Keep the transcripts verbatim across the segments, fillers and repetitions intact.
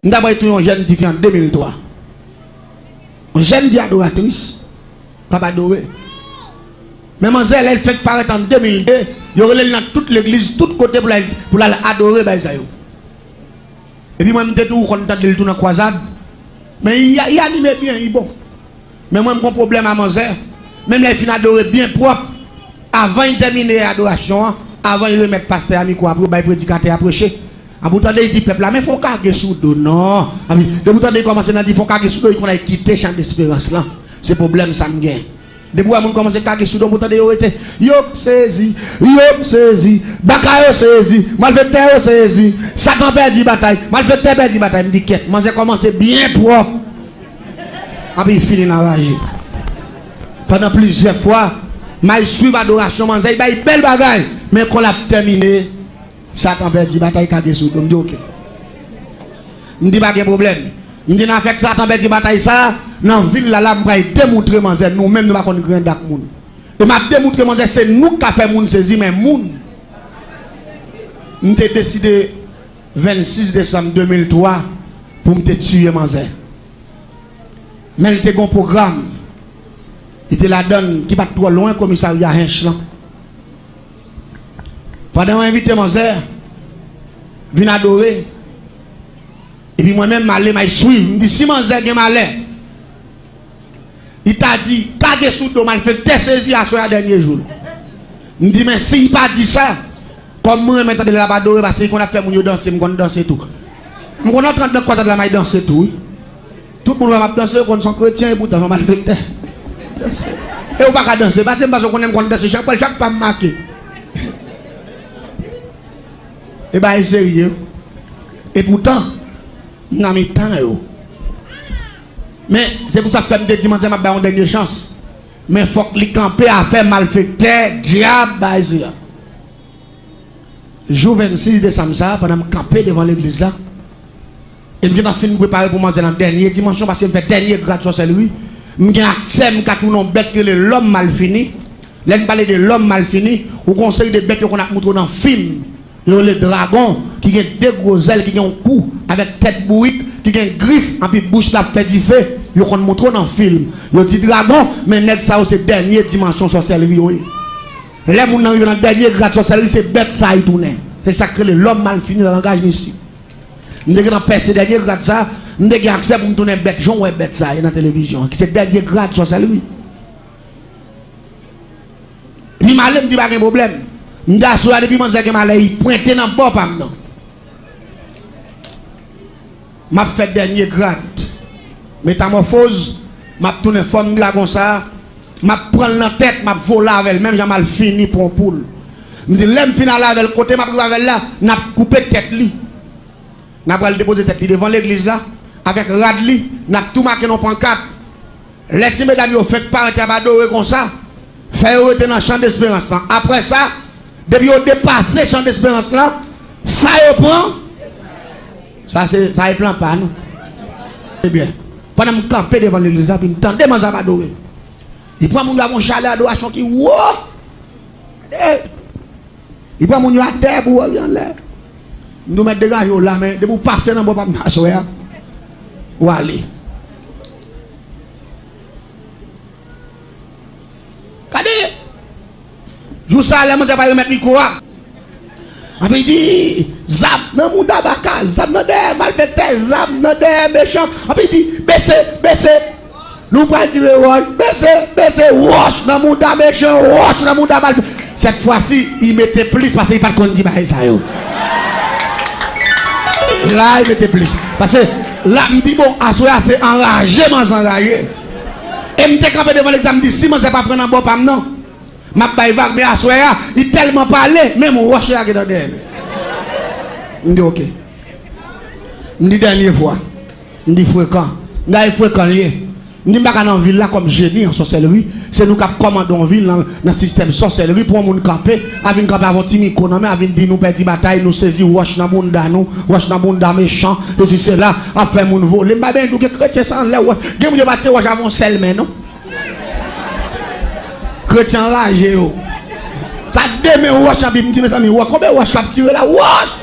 M ta pral tou yon jèn tifi an de mil twa. Yon jèn ti adoratris k ap adore. Men manzè, lè l fenk parèt an de mil de, yo rele l nan tout legliz, tout kote pou l al, pou l al adore bagay sa yo. Epi mwen, m te tou konn tande l tou nan kwazad. Men li, li anime byen, li bon. Men mwen, m gon pwoblèm a manzè. Menm lè l fin adore byen pwòp, avan l tèmine adorasyon an, avan l remèt pastè a mikwo a pou yo bay predikatè a preche, ann pou tande l di pèp la, "Men fè w kage sou do non." Anpi, depi w tande l kòmanse nan di, "Fè w kage sou do," li konn al kite Chan Desperans lan. Se pwoblèm sa m gen. Depi w wè moun kòmanse kage sou do, ann pou tande yo rete, "Yo sezi, yo sezi, baka yo sezi, malfektè yo sezi, Satan pèdi batay, malfektè pèdi batay." M di, "Kèt, manzè kòmanse byen pwòp." Anpi l fini nan raje. Pandan plizyè fwa, m al swiv adorasyon manzè, li bay bèl bagay. Men kon l ap tèmine, Satan pèdi batay, kage sou do. M di, "Oke." M di, "Pa gen pwoblèm." M di, "Nan afè Satan pèdi batay sa a, nan vil la, la, m pral demoutre manzè, nou menm, nou pa konn griyen ak moun. E m ap demoutre manzè, se nou k ka fè moun sezi, men moun." M te deside vennsis desanm de mil twa pou m te tiye manzè. Men l te gon pwogram. Li te ladann ki pa t twò lwen komisarya Hench lan. Pandan yo envite manzè vin adore, epi mwen menm m ale, m al swiv. M di, "Si manzè gen malè, li ta di, 'Kage sou do, malfektè sezi, aswè a dènye jou l.'" M di, "Men si l pa di sa, kòm mwen renmen tande l ap adore, paske li konn ap fè moun yo danse, m konn danse tou. M konn antre anndan kwazad la, m al danse tou, wi." Tout moun wè m ap danse, yo konn se yon kretyen, epoutan se yon malfektè. Danse. E ou pa ka danse, paske m panse w konnen m konn danse, chak, chak pa m make. E bagay serye. Epoutan, m nan mitan yo. Men, se pou sa k fè m te di manzè m ap bay yon dènye chans. Men fòk li kanpe afè malfektè, dyab, bagay sa. Jou vennsis desanm sa a, pandan m kanpe devan legliz la, e m gentan fin prepare pou manzè nan dènye dimansyon, paske m fè dènye grad sòsèlri, m gen aksè, m ka tounen yon bèt ki rele lòm malfini. Lè n pale de lòm malfini, ou gen yon seri de bèt yo konn ap moutre w nan fim, yo rele dragon, ki gen de gwo zèl, ki gen yon kou avèk tèt bourik, ki gen grif, anpi bouch la ap fè dife, yo konn moutre w nan fim. Yo di dragon, men nèg sa yo se dènye dimansyon sòsèlri yo ye. Lè moun nan rive nan dènye grad sòsèlri, se bèt sa a li tounen. Se sa k rele lòm malfini nan langaj misye. M te gentan pèse dènye grad sa, m te gen aksè pou m tounen bèt jan w wè bèt sa a ye nan televizyon an, ki se dènye grad sòsèlri. Li male, m di pa gen pwoblèm. M di aswè a, depi manzè gen malè, li pwente nan bò pa m nan. M ap fè dènye grad. Metamòfoz, m ap tounen fòm dragon sa a, m ap pran l nan tèt, m ap vole avè l, menm jan malfini pran poul. M di, lè m fin ale avè l, kote m ap rive avè l la, n ap koupe tèt li. N ap pral depoze tèt li devan legliz la, avèk rad li, n ap tou make nan yon pankat. Lè ti medam yo fenk parèt, y ap adore konsa, fè yo rete nan Chan Desperans lan. Apre sa, depi yo depase Chan Desperans lan, sa yo pran, sa se, sa e plan pa nou. Ebyen, pandan m kanpe devan legliz la, epi m tande manzè ap adore. Li pran moun yo avè yon chalè adorasyon ki wo. Gade! Li pran moun yo atè pou yo anlè. M di w mèt degaje w la, men depi w pase nan bò pa m nan aswè a, ou ale. Gade! Jou sa a, lè manzè pral remèt mikwo a, anpi di, zam nan mouda baka, zam nan dèyè malfektè, zam nan dèyè mechan, anpi di, bese, bese. Nou pral tire wòch, bese, bese, wòch nan mouda mechan, wòch nan mouda malfektè. Sèt fwa si, li mete plis, paske li pa t konn di bagay sa yo. La, li mete plis. Paske la, m di, bon, aswè a, se anraje, manzè anraje. E m te kanpe devan legliz la, m di, si manzè pa pran nan bò pa m nan, m ap bay vag, men aswè a, li tèlman pale, menm wòch li lage nan dèyè m. M di, oke. M di, dènye fwa. M di, frekan. M di, a, e frekan l ye. M di, m pa ka nan vil la kòm jeni an sòsèlri. Se nou k ap kòmande yon vil nan, nan sistèm sòsèlri pou yon moun kanpe, a vin kanpe avè yon ti mikwo nan men, a vin di nou pèdi batay, nou sezi, wòch nan bounda nou, wòch nan bounda mechan, sesi sela, ap fè moun vole. M pa benyen di w gen kretyen sa anlè wòch. Gen moun yo pa tire wòch avè yon sèl men, non. Kretyen anraje yo. Sa de men wòch anpi m di, mezanmi, wòch, konbyen wòch k ap tire la? Wòch!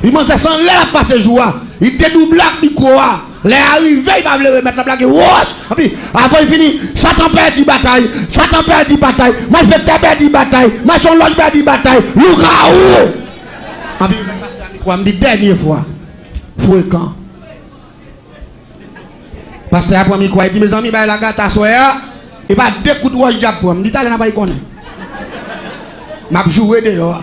Li manzè san lè l ap pase jou a. Li dedoub ak mikwo a. Lè a rive, li pa vle remèt, l ap lage wòch. Anpi, avan l fini, Satan pèdi batay, Satan pèdi batay, malfektè pèdi batay, machanlòj pèdi batay, lougawou. Anpi, mwen pase a mikwo a, m di dènye fwa. Frekan. Pastè a pran mikwo a, li di, mezanmi, bagay la gate aswè a. E pa de kout wòch dyab pran. M di, talè n ap al konnen. M ap joure deyò a.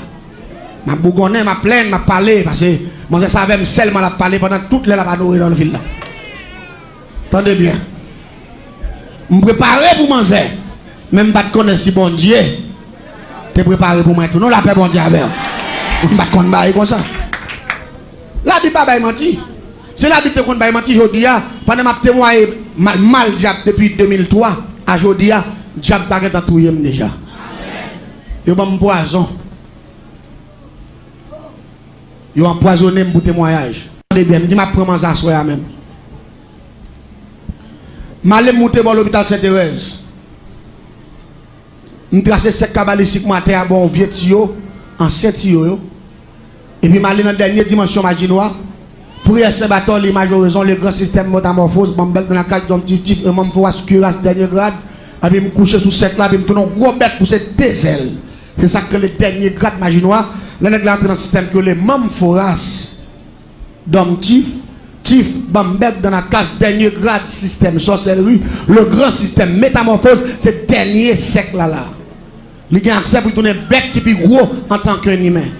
M ap bougonnen, m ap plenn, m ap pale, paske manzè sa avè m sèlman l ap pale pandan tout lè l ap adore nan vil la. Tande byen. M prepare pou manzè, men m pa t konnen si Bondye te prepare pou mwen tou. Non, lapè Bondye avè w. M pa t konn bagay konsa. Labib pa bay manti. Si Labib te konn bay manti jodi a, pandan m ap temwaye mal, mal dyab depi de mil twa a jodi a, dyab ta gentan touye m deja. Yo ban m pwazon. Yo anpwazonnen m pou temwayaj. Tande byen, m di m ap pran manzè aswè a menm. M ale m moute bò lopital Senterèz. M trase sèk kabalistik mwen atè a bò yon vye tiyo, ansyen tiyo yo. Epi m ale nan dènye dimansyon Majinwa. Priyè Sen Batò, limaj, orezon, le gran sistèm, metamòfoz, ban m bèk nan lakaj, dòm tif tif, e manm foras, kiras, dènye grad. Epi m kouche sou sèk la, epi m tounen yon gwo bèt pou se de zèl. Se sa k rele dènye grad Majinwa. Lè nèg la antre nan sistèm ki rele manm foras, dòm tif, tif, ban m bèk, dan la kas, dènye grad, sistèm sòsèlri, le gran sistèm metamòfoz, se dènye sèk la la. Li gen aksè pou l tounen bèt ki pi gwo antanke en imen.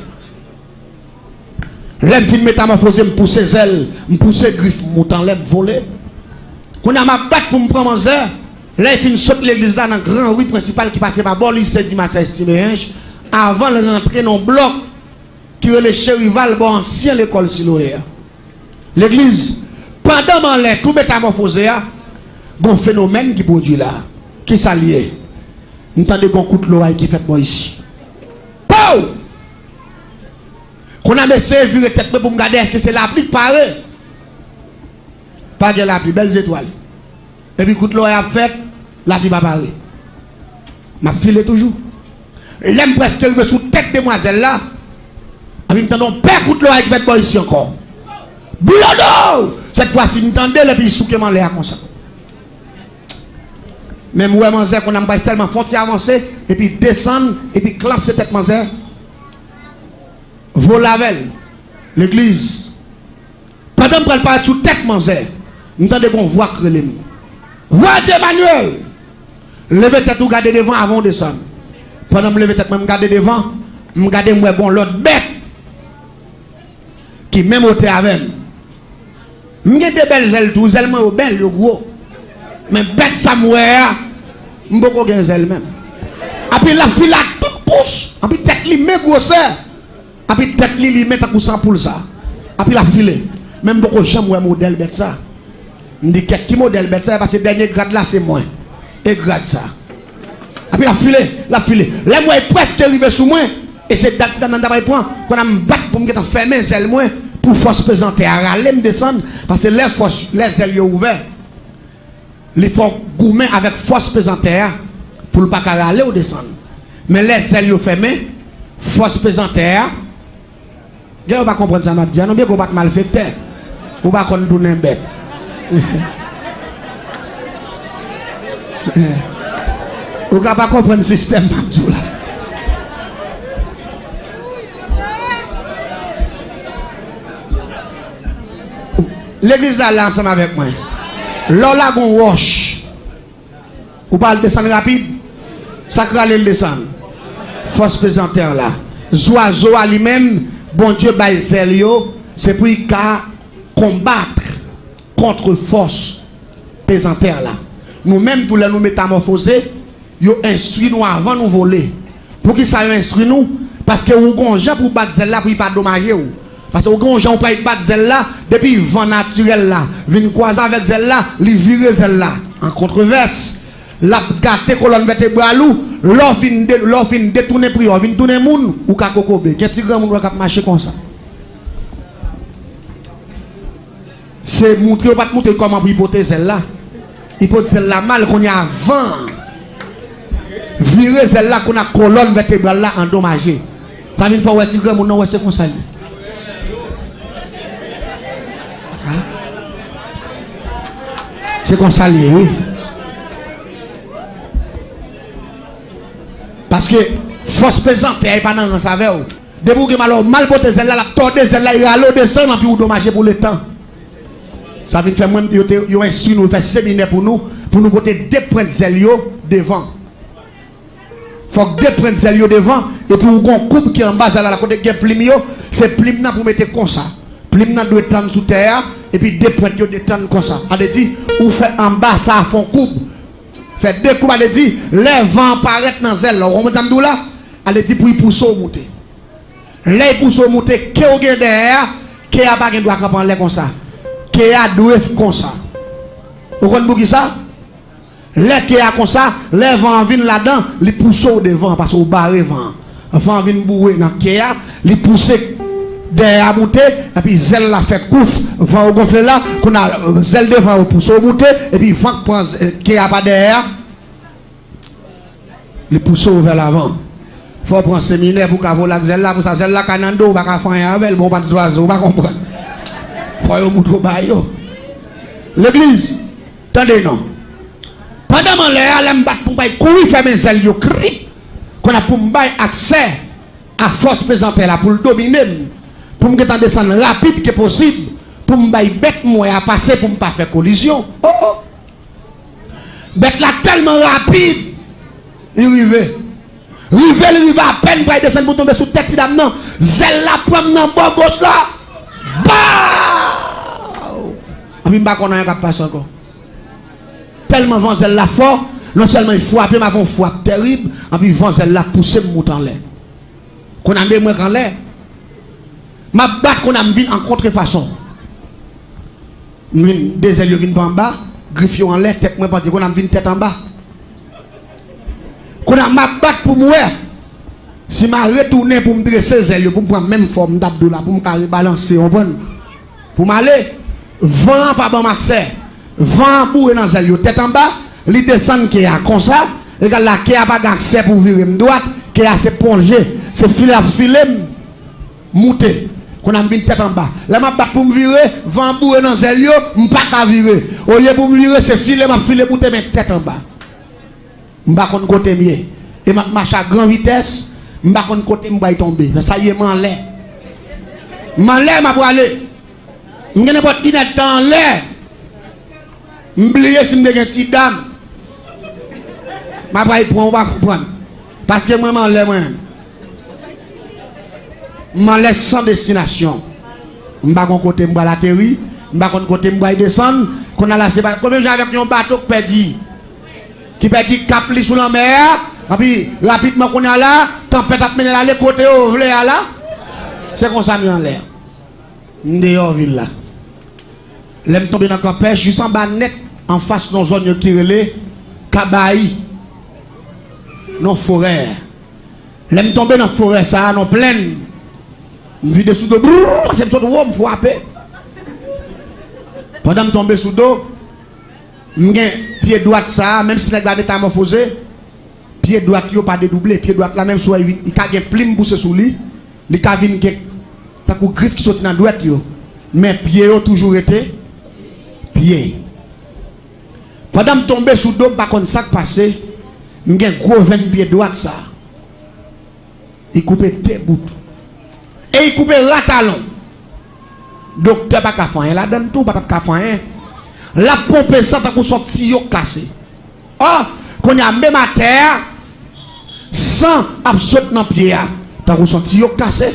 Lè m fin metamòfoze, m pouse zèl, m pouse grif, m moute anlè, m vole. Kounye a m ap bat pou m pran manzè. Lè l fin sot legliz la nan gran ri prensipal ki pase pa bò lise Dimasès Ti Meyench, avan l rantre nan yon blòk ki rele Cherival bò ansyen lekòl Siloe a. Legliz, pandan m anlè tou metamòfoze a, gon fenomèn ki pwodui la. Kisa l ye? M tande gon kout loray ki fèt bò isi. Pow! Kounye a m eseye vire tèt mwen pou m gade èske se lapli k pare. Pa gen lapli, bèl zetwal. Epi kout loray ap fèt, lapli pa pare. M ap file toujou. Lè m prèske rive sou tèt demwazèl la, epi m tande yon pè kout loray ki fèt bò isi ankò. Blodo! Sèt fwa si m tande l epi l souke m anlè a konsa. Men m wè manzè, kounye a m pral sèlman fè yon ti avanse, epi desann, epi klamse tèt manzè. Vole avè l. Legliz. Pandan m pral parèt sou tèt manzè, m tande gon vwa k rele m. Vwa di Emmanuel! Leve tèt ou gade devan avan w desann. Pandan m leve tèt mwen, m gade devan, m gade m wè gon lòt bèt ki menm wotè avè m. M gen de bèl zèl tou, zèl mwen yo bèl, yo gwo. Men bèt sa m wè a, m poko gen zèl menm. Anpi l ap file ak tout kous, anpi tèt li men gwosè. Anpi tèt li, li men tankou san poul sa. Anpi l ap file. Men m poko janm wè modèl bèt sa. M di, kèt, ki modèl bèt sa? Paske dènye grad la se mwen. E grad sa. Anpi l ap file, l ap file. Lè m wè l prèske rive sou mwen, e se dat ti dam nan ta pral pran, kounye a m bat pou m gentan fèmen zèl mwen, pou fòs pezantè a rale m desann, paske lè fòs, lè zèl yo ouvè, li fè w goumen avèk fòs pezantè a pou l pa ka rale w desann. Men lè zèl yo fèmen, fòs pezantè a, gen yo pa konprann sa m ap di a non, byen ke w pa t malfektè, ou pa konn tounen bèt. Ou ka pa konprann sistèm m ap di w la. Legliz la la ansanm avèk mwen. Lè w lage yon wòch, ou pa al desann rapid, sa k rale l desann? Fòs pezantè la. Zwazo a li menm, Bondye bay zèl yo, se pou l ka konbat kont fòs pezantè la. Nou menm tou, lè nou metamòfoze, yo enstwi nou avan nou vole. Poukisa yo enstwi nou? Paske ou gon jan pou w bat zèl la pou li pa domaje w. Paske ou gon jan ou pral bat zèl la, depi van natirèl la vin kwaze avèk zèl la, li vire zèl la an kontrevès. L ap gate kolòn vètebral ou. Lè w fin de-, lè w fin detounen priyè, w vin tounen moun, ou ka kokobe. Gen ti granmoun ou wè k ap mache konsa. Se moutre yo pa t moutre l kòman pou l pote zèl la. Li pote zèl la mal, kounye a van an vire zèl la, kounye a kolòn vètebral la andomaje. Sa vin fè w wè ti granmoun nan, w wè se konsa l ye. Se konsa l ye, wi. Paske fòs pezantè a, li pa nan rans avè w. Depi w gen mal, w mal pote zèl la, l ap tòde zèl la, li rale w desann, anpi w domaje pou letan. Sa vin fè mwen, yo te, yo enstwi nou, yo fè seminè pou nou, pou nou pote de pwent zèl yo devan. Fòk de pwent zèl yo devan, epi w gon koub ki anba zèl la, kote gen plim yo, se plim nan pou mete konsa. Plim nan dwe tann sou tè a, epi de pwent yo detann konsa. Sa vle di, ou fè anba sa a fè yon koub. Fè de koub, sa vle di, lè van an parèt nan zèl la, ou konprann sa m di w la? Sa vle di pou l pouse w moute. Lè l pouse w moute, ke w gen dèyè a, ke a pa gen dwa kanpe anlè konsa. Ke a dwe f-, konsa. Ou konn poukisa? Lè ke a konsa, lè van an vin ladan, li pouse w devan, paske w bare van an. Van an vin boure nan ke a, li pouse dèyè a moute, epi zèl la fè kouf, van yo gonfle la, kounye a, zèl devan yo pouse w moute, epi van k pran z-, ke a pa dèyè a, li pouse w vè lavan. Fò w pran seminè pou w ka vole ak zèl la, pou sa zèl la ka nan do w, ou pa ka fè anyen avè l, bon, ou pa t zwazo, ou pa konprann. Fò yo moutre w ba yo. Legliz, tande non. Pandan m anlè a, lè m bat pou m bay kouri fèmen zèl yo, krip, kounye a pou m bay aksè a fòs pezantè la pou l domine m, pou m gentan desann rapid ke posib, pou m bay bèt m wè a pase pou m pa fè kolizyon. Oh, oh. Bèt la tèlman rapid, li rive. Rive, li rive apèn pral desann pou tonbe sou tèt ti dam nan. Zèl la pran m nan bò goch la. Baw! Anpi m pa konn anyen k ap pase ankò. Tèlman van zèl la fò, non sèlman li frape m avè yon frap tèrib, anpi van zèl la pouse m moute anlè. Kounye a men mwen k anlè. M ap bat kounye a m vin an kontrefason. M vin, de zèl yo vin pa anba, grif yo anlè, tèt mwen pandye, kounye a m vin tèt anba. Kounye a m ap bat pou m wè si m a retounen pou m drese zèl yo, pou m pran menm fòm m t ap di w la, pou m ka rebalanse, w konprann? Pou m ale, van an pa ban m aksè. Van an boure nan zèl yo tèt anba, li desann ke a konsa, egal la ke a pa gen aksè pou vire m dwat, ke a se plonje, se file l ap file m moute. Kounye a m vin tèt anba. Lè m ap bat pou m vire, van an boure nan zèl yo, m pa ka vire. Olye pou m vire, se file m ap file moute, men tèt anba. M pa konn kote m ye. E m ap mache a gran vitès, m pa konn kote m pral tonbe. Sa ye m anlè. M anlè, m ap prale. M gen nenpòt inèdtan anlè. M bliye si m te gen ti dam. M ap pral pran, ou pa konprann. Paske mwen, m anlè mwen. M anlè san destinasyon. M pa konn kote m pral ateri, m pa konn kote m pral desann. Kounye a la, se pa, konn menm jan avèk yon bato k pèdi, ki pèdi kap li sou lanmè a, anpi rapidman kounye a la, tanpèt ap mennen l ale kote yo vle a la. Se konsa m ye anlè. M deyò vil la. Lè m tonbe nan kanpèch, jis anba nèt, anfas nan zòn yo ki rele Kabayi, nan forè. Lè m tonbe nan forè sa a, nan plenn, m vide sou do, brrr, se m sot wo, m frape. Pandan m tonbe sou do, m gen pye dwat sa a, menm si nèg la metamòfoze, pye dwat yo pa dedouble. Pye dwat la, menm si w wè li vin, li ka gen plim pouse sou li, li ka vin gen tankou grif ki soti nan dwèt yo. Men pye yo toujou rete pye. Pandan m tonbe sou do, m pa konn sa k pase, m gen gwo venn pye dwat sa a. Li koupe de bout. E li koupe ra talon. Doktè pa ka fè anyen ladan l tou, pa t ap ka fè anyen. L ap ponpe san tankou se yon tiyo k kase. Ò, kounye a menm atè a, san ap sot nan pye a, tankou se yon tiyo k kase.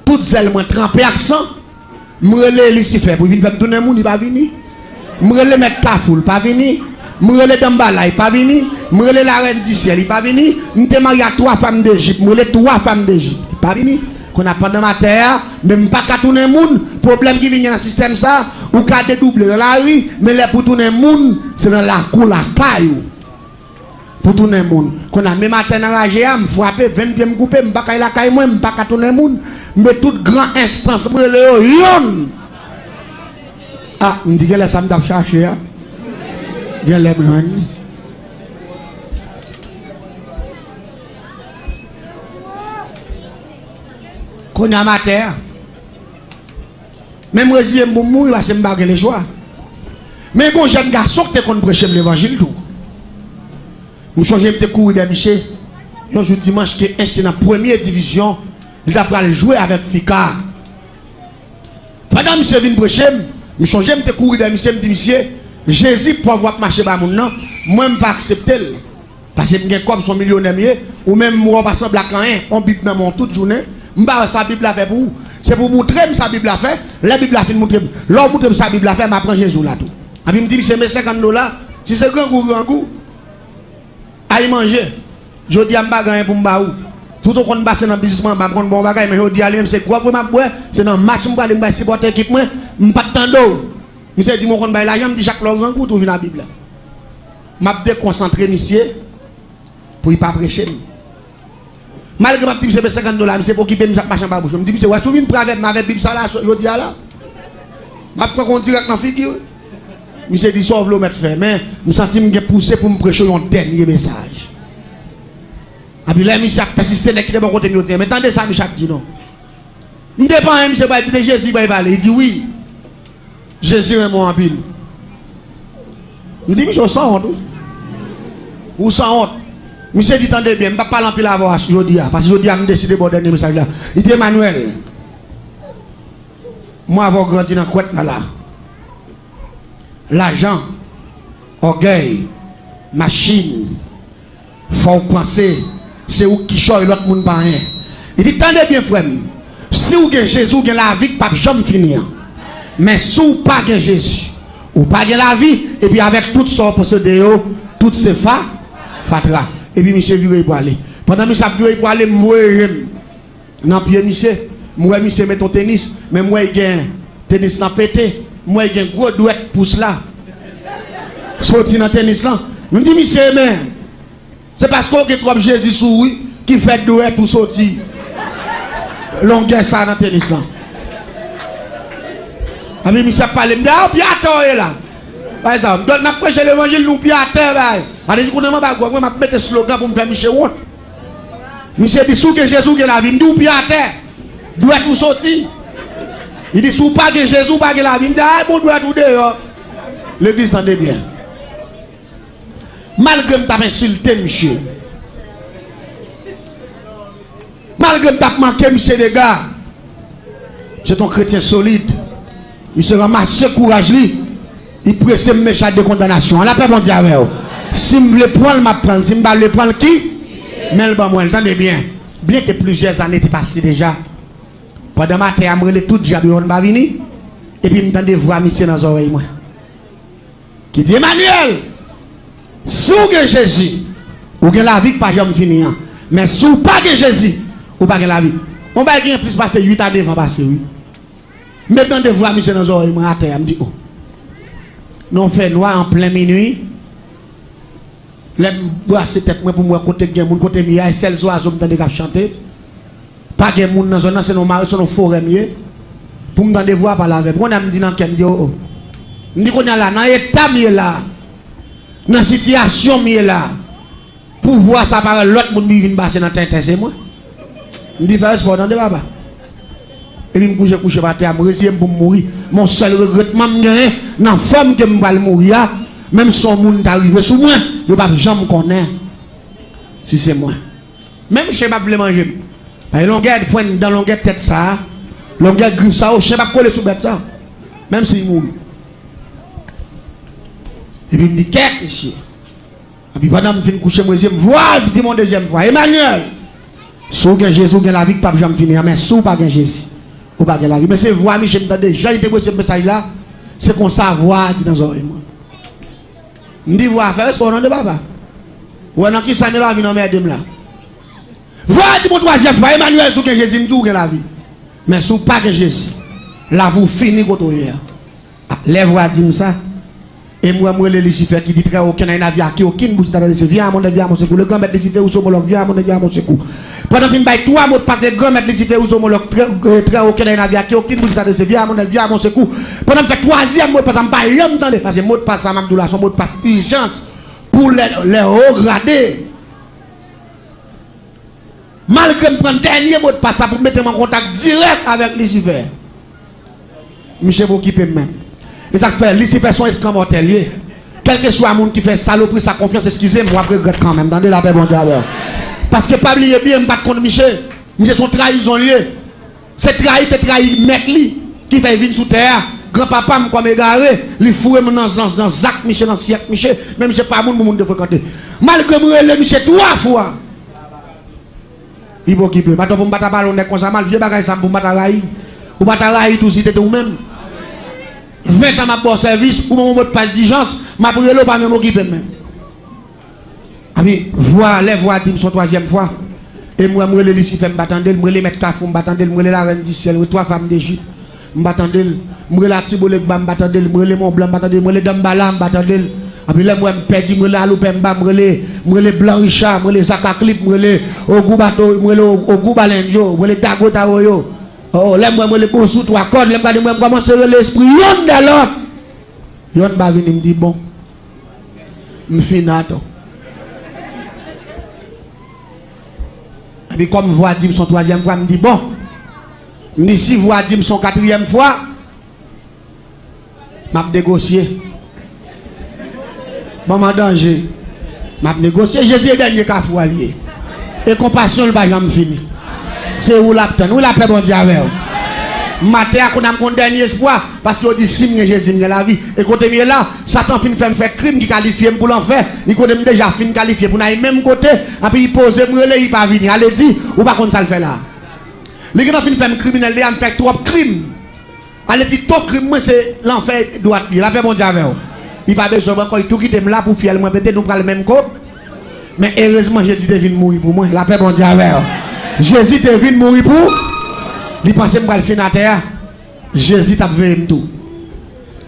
Tout zèl mwen tranpe ak san. M rele Lisifè pou l vin fè m tounen moun, li pa vini. M rele Mèt Kafou, li pa vini. M rele Danmbala, li pa vini. M rele Larèn di Syèl, li pa vini. M te marye a twa fanm Dejip, m rele twa fanm Dejip, li pa vini. Kounye a pandan m atè a, men m pa ka tounen moun. Pwoblèm ki vin gen nan sistèm sa, ou ka dedouble nan lari, men lè pou tounen moun, se nan lakou lakay ou pou tounen moun. Kounye a, menm atè nan raje a, m frape, venn pye m koupe, m pa kay lakay mwen, m pa ka tounen moun. M met tout gran enstans, m rele yo yonn. A, m di genlè sa m t ap chache a, genlè m jwenn li. Kounye a, m atè a. Men m reziye m pou m mouri, paske m pa gen lechwa. Men gen yon jèn gason ki te konn preche m levanjil tou. M chonje m te kouri dèyè misye yon jou dimanch ke Ench te nan premye divizyon, li ta pral jwe avèk Fika. Pandan misye vin preche m, m chonje m te kouri dèyè misye, m di misye, Jezi pòv w ap mache ba moun nan, mwen m pa aksepte l. Paske m gen kòb, se yon milyonè m ye, ou menm m wè w pa sanble ak anyen, yon Bib nan men w tout jounen, m pa wè sa Bib la fè pou ou. Se pou w montre m sa Bib la fè, lè Bib la fin montre m, lè w montre m sa Bib la fè, m a pran Jezi w la tou. Epi m di misye, men senkant dola, si se grangou, grangou, ay manje. Jodi a m pa gen anyen pou m ba ou. Tout ou konn pase nan biznis mwen, m pa konn ba w bagay, men jodi a li menm se gwòg wi m ap bwè, se nan match m prale, m pral sipòte ekip mwen, m pa t tande w. Misye di m ou konn bay lajan, m di chak lè w grangou tou vin a Bib la. M ap dekonsantre misye pou li pa preche m. Malgre m ap di misye men senkant dola, misye pa okipe m, misye ap mache anba bouch mwen. M di misye, wè si w vin pre avè m, avè Bib sa la, jodi a la, m ap frape w dirèk nan figi w. Misye di sa w vle w mèt fè, men m santi m gen pouse pou m preche w yon dènye mesaj. Epi lè misye ap pèsiste, nèg ki te bò kote m yo di, men tande sa misye ap di non. M te panyen, misye pral di de Jezi, pral pale. Li di wi, Jezi renmen w anpil. M di misye, ou sanwont wi. Ou sanwont. Misye di tande byen, m p ap pale anpil avè w jodi a, paske jodi a m deside ba w dènye mesaj la. Li di Emmanuel, mwen avè w grandi nan kwèt la la. Lajan, ògèy, machin, fò w panse se ou k kichòy, lòt moun pa anyen. Li di tande byen frè m, si w gen Jezi w gen lavi k p ap janm fini an. Men si w pa gen Jezi, ou pa gen lavi, epi avèk tout sa w posede yo, tout se fa, fatra. Epi misye vire l prale. Pandan misye ap vire l prale, m voye je m nan pye misye, m wè misye met yon tenis, men m wè l gen tenis lan pete, m wè l gen gwo dwèt pous la soti nan tenis lan. M di misye, men se paske w gen twòp Jezi sou ou wi ki fè dwèt ou soti longè sa nan tenis lan. Epi misye ap pale, m di a, w pye atè w ye la. Pa egzanp, dòt n ap preche levanjil, nou pye atè, bay. Sa vle di kounye a m anba gwòg mwen, m ap mete slogan pou m fè misye wont. Misye di, si w gen Jezi, w gen lavi. M di, w pye atè. Dwèt ou soti. Li di, si w pa gen Jezi, w pa gen lavi. M di, ay, bon, dwèt ou deyò. Legliz, tande byen. Malgre m t ap ensilte misye, malgre m t ap manke misye dega, se t on kretyen solid. Misye ranmase kouraj li, li prese m met chay de kondanasyon an. Lapè Bondye avè w. Si m vle pran l, m ap pran l. Si m pa vle pran l, ki? Men l ban mwen l. Tande byen. Byenke plizyè zane te pase deja, pandan maten an, m rele tout dyab yo, yo pa vini. Epi m tande vwa misye nan zòrèy mwen ki di, Emmanuel, si w gen Jezi, ou gen lavi k pa janm fini an. Men si w pa gen Jezi, ou pa gen lavi. Yon bagay ki gen plis pase uit a nèf an pase, wi. M te tande vwa misye nan zòrèy mwen atè a, m di, o. Nan yon fènwa, an plen minui, lè m brase tèt mwen pou m wè kote k gen moun, kote m ye a, e sèl zwazo m tande k ap chante. Pa gen moun nan zòn nan, se nan mare, se nan forè m ye. Pou m tande vwa pale avè m. Kounye a m di nan kè m, m di, o, o. M di kounye a la, nan eta m ye la, nan sitiyasyon m ye la, pou vwa sa parèt lòt moun vin pase nan tenten, se mwen. M di, fè respè w tande, papa. Epi m kouche, kouche pa tè a, m reziye m pou m mouri. Men sèl regretman m genyen, nan fòm ke m pral mouri a, menm si yon moun ta rive sou mwen, yo p ap janm konnen si se mwen. Menm chen p ap vle manje m. Paske longè frenn dan, longè tèt sa a, longè grif sa a, o, chen p ap kole sou bèt sa a. Menm si l mouri. Epi m di, kèt, mesye. Epi pandan m fin kouche, m reziye m, vwa di m yon dezyèm fwa, Emmanuel, si w gen Jezi, w gen lavi k p ap janm fini an, men si w pa gen Jezi, ou pa gen lavi. Men se vwa misye m tande, jan li te prese mesaj la, se konsa vwa a di nan zòrèy mwen. M di vwa a, fè respè w tande, papa. Ou wè nan kisa m ye la, w vin anmède m la. Vwa a di m yon twazyèm fwa, Emmanuel, si w gen Jezi, m di w gen lavi. Men si w pa gen Jezi, lavi w fini kote w ye a. A, lè vwa a di m sa, e m wè m rele Lisifè ki di, très haut, qui n'a une vie à qui, aucune bouche n'a adressé, viens à mon aide, viens à mon secours. Le grand maître Lisifè, où sont mon loc, viens à mon aide, viens à mon secours. Pandan m fin bay twa modpas, le grand maître Lisifè, où sont mon loc, très, euh, très haut, qui n'a une vie à qui, aucune bouche n'a adressé, viens à mon aide, viens à mon secours. Pandan m fè twazyèm modpas, m pa janm tande, paske modpas sa, m ap di w la, se yon modpas ijans pou lè, lè wo grade. Malgre m pran dènye modpas sa pou mete m an kontak dirèk avèk Lisifè, misye pa okipe m menm. Se sa k fè Lisifè se yon eskanmòtè l ye. Kèlkeswa moun ki fè salopri sa konfyans, eskize m, w ap regrèt kanmenm. Tande, lapè Bondye avè w. Paske pa bliye byen, m pa t konn misye. Misye se yon trayizon l ye. Se trayi te trayi mèt li ki fè l vin sou tè a. Granpapa m kòm egare, li foure m nan, nan, nan zak misye, nan syèk misye. Men misye pa moun pou moun te frekante. Malgre m rele misye twa fwa. Li pa okipe. Patwon, pou m pa ta pale yon nèg konsa mal, vye bagay sa m pou m pa ta rayi. Ou pa ta rayi tou si te te ou menm. Ven tan m ap ba w sèvis, ou ban m yon modpas dijans, m ap rele w pa menm okipe m menm. Epi vwa, lè vwa di m se yon twazyèm fwa, e m wè m rele Lisifè m pa tande l, m rele mèt kafou m pa tande l, m rele larèn di syèl, m rele twa fanm dejip. M pa tande l. M rele Atibolegba, m pa tande l. M rele Mont Blanc, m pa tande l. M rele Danmbala, m pa tande l. Epi lè m wè m pèdi, m rele Aloupemba, m rele, m rele Blan Richa, m rele Zaka Klip, m rele Ogou Bato, m rele O-, Ogou Balenjo, m rele Dago Tawoyo. O, lè m wè m rele Bonsou Twa Kòd, lè m gade m wè m kòmanse rele espri yonn dè lòt. Yonn pa vini, m di bon. M fin ato. Epi kòm vwa di m se yon twazyèm fwa, m di bon. M di si vwa di m se yon katriyèm fwa, m ap negosye. Ban m an danje. M ap negosye. Jezi e dènye kafou a l ye. E konpasyon l pa janm fini. Se ou l ap tann. Wi, lapè Bondye avè w. Maten a, kounye a m gon dènye espwa. Paske yo di si m gen Jezi, m gen lavi. E kote m ye la, Satan fin fè m fè krim ki kalifye m pou lanfè. Li konnen m deja fin kalifye pou n al menm kote. Epi li poze m rele, li pa vini. Ale di, ou pa konn sa l fè la. Li gentan fin fè m kriminèl deja, m fè twòp krim. Ale di, to krim mwen se lanfè dwat li. Lapè Bondye avè w. Li pa bezwen m ankò, li tou kite m la pou fyèl mwen pete, nou pral menm ko. Men erezman, Jezi te vin mouri pou mwen. Lapè Bondye avè w. Jezi te vin mouri pou. Li panse m pral fin atè a. Jezi t ap veye m tou.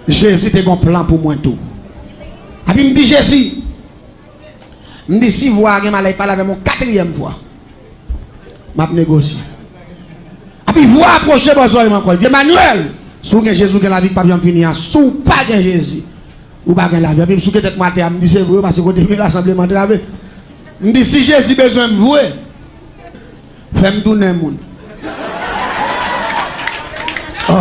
Jezi te gon plan pou mwen tou. Epi m di Jezi, m di si vwa a gen malè, pale avè m yon katriyèm fwa. M ap negosye. Epi vwa a pwoche bò zòrèy mwen ankò. Li di, Emmanuel, si w gen Jezi, w gen lavi k p ap janm fini an. Si w pa gen Jezi, ou pa gen lavi. Epi m souke tèt mwen atè a, m di se vre, paske kote m ye la sanble m antrave. M di si Jezi bezwen m vre, fè m tounen moun. Oh.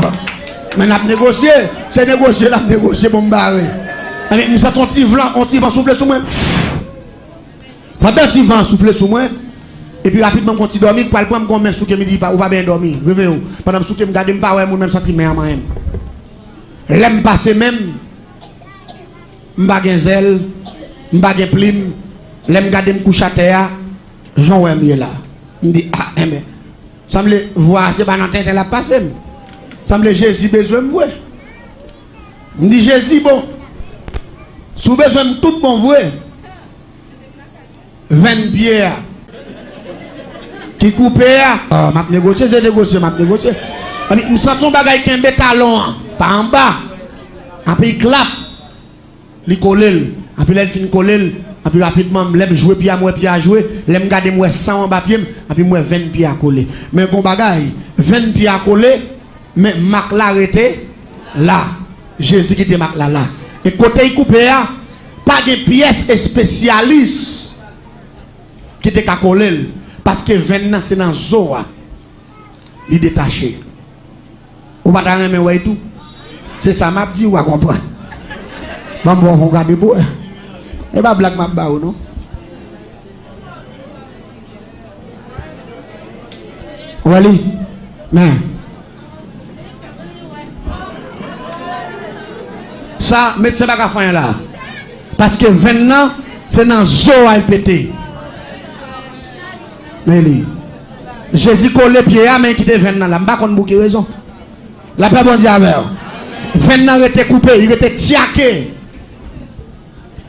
Men n ap negosye. Se negosye l ap negosye, bon, m bare. Anben, m santi yon ti van, yon ti van soufle sou mwen. Pandan ti van an soufle sou mwen, epi rapidman m gon ti dòmi k pral pran m, gon men souke m, li di, "Pa, ou pa byen dòmi, reveye w." Pandan m souke, m gade, m pa wè moun, men m santi men an manyen m. Lè m pase men m, m pa gen zèl, m pa gen plim. Lè m gade m kouche atè a, jan w wè m ye la. M di, "A, enben, sanble vwa a se pa nan tenten l ap pase m. Sanble Jezi bezwen m vre." M di, "Jezi, bon, si w bezwen m tout bon vre, venn pye a ki koupe a." Ah, m ap negosye, se negosye, m ap negosye. Epi m santi yon bagay kenbe talon an pa anba. Epi l klap, li kole l. Epi lè l fin kole l, epi rapidman, lè m jwe pye a, m wè pye a jwe. Lè m gade, m wè san anba pye m, epi m wè venn pye a kole. Men gon bagay, venn pye a kole, men mak la rete la. Jezi kite mak la la. E kote l koupe a, pa gen pyès espesyalis ki te ka kole l, paske venn nan se nan zo a li detache. Ou pa ta renmen wè l tou? Se sa m ap di, ou a konprann. Ban m pran yon gade pou wè. E pa blag m ap ba ou, non. Ou wè li? Men. Sa, medsen pa ka fè anyen la. Paske venn nan, se nan zo a l pete. Men li. Jezi kole pye a, men li kite venn nan la. M pa konn pou ki rezon. Lapè Bondye avè w. Venn nan rete koupe, li rete tyake.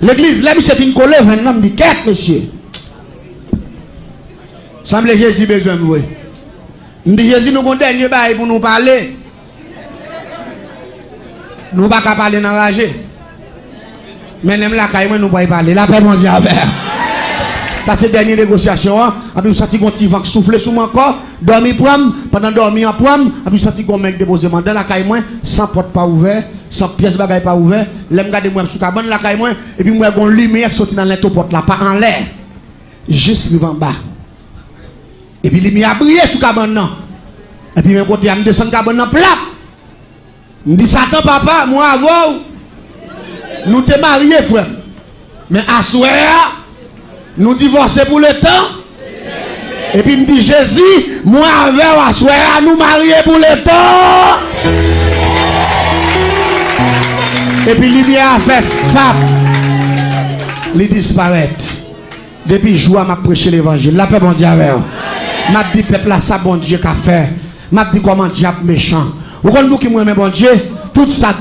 Legliz, lè misye fin kole venn nan, m di, "Kèt, mesye. Sanble Jezi bezwen m vre." M di, "Jezi, nou gon dènye bagay pou nou pale. Nou pa ka pale nan raje. Mennen m lakay mwen, nou pral pale." Lapè Bondye avè w. Sa se dènye negosyasyon an. Epi m santi gon ti van k soufle sou mwen ankò. Dòmi pran m. Pandan dòmi an pran m, epi m santi gon men k depoze m anndan lakay mwen, san pòt pa ouvè, san pyès bagay pa ouvè. Lè m gade, m wè m sou kabann lakay mwen, epi m wè gon limyè k soti nan lento pòt la, pa anlè, jis rive anba. Epi limyè a briye sou kabann nan. Epi menm kote a, m desann kabann nan, plap! M di, Satan, papa, mwen avè w, nou te marye, frè m. Men aswè a, nou divòse pou letan. Epi m di, Jezi, mwen avè w aswè a, nou marye pou letan. Epi limyè a fè fap, li disparèt. Depi jou a m ap preche levanjil. Lapè Bondye avè w. M ap di pèp la sa Bondye ka fè. M ap di kòman dyab mechan. Ou konn pouki m renmen Bondye? Tout sa